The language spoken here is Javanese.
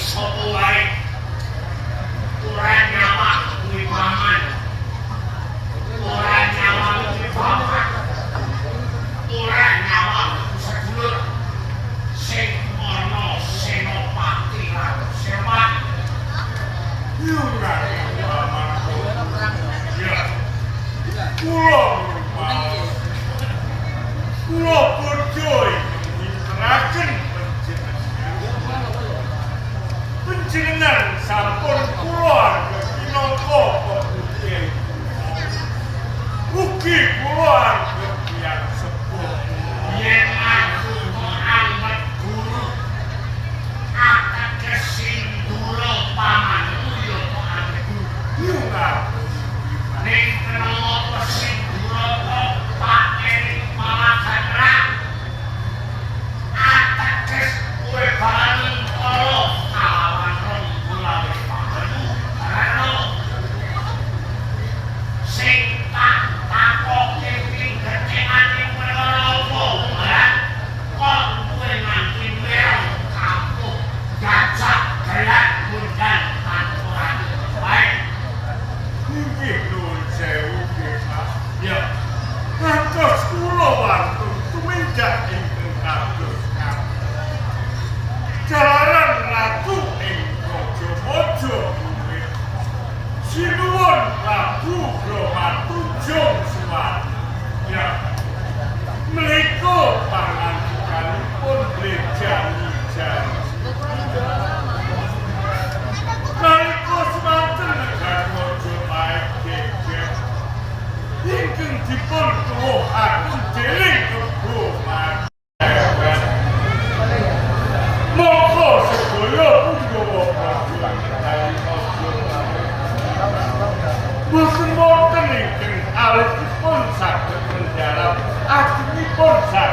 sapa wae. Ora nyawang kuwi paman. Ora nyawang kuwi bapak. Ora nyawang sedulur sing ana Senopati Ratu Sema. Ya. Kula rumaos. Kula bodho ingkang panjenengan. Panjenengan sampun kula anggep minangka peputih. Ugi kula anggep tiyang sepuh. Yen aku kok anggep guru ateges sindura pamanmu ya kok anggep guru. Nyuwun. Ning kenapa sindura kok pateni Malagatra? Ateges kowe Balantara kalawan rembulan pamanmu. Rano sing tak takoke pinggetekane perkara apa, ha? Kok kowe nganti mereng kampung gajah gelak gundal tanpa baik. Inggih, nuwun sewu nggih, Mas. Ya. Ngantos kula wantun tumindak ingkang kados ngaten. Jalaran ratu ing Praja Maja Sinuwun Prabu Brahmatunjung Suwati. Ya. Menika pangandikanipun blejani janji. Nalika semanten negari Majapahit geger ingkang dipun tuwuhaken dening Kebo Madewet. Mongko sedaya punggawa Praja negari Majapahit boten wonten ingkang alitipun saged mendharap ajengipun saged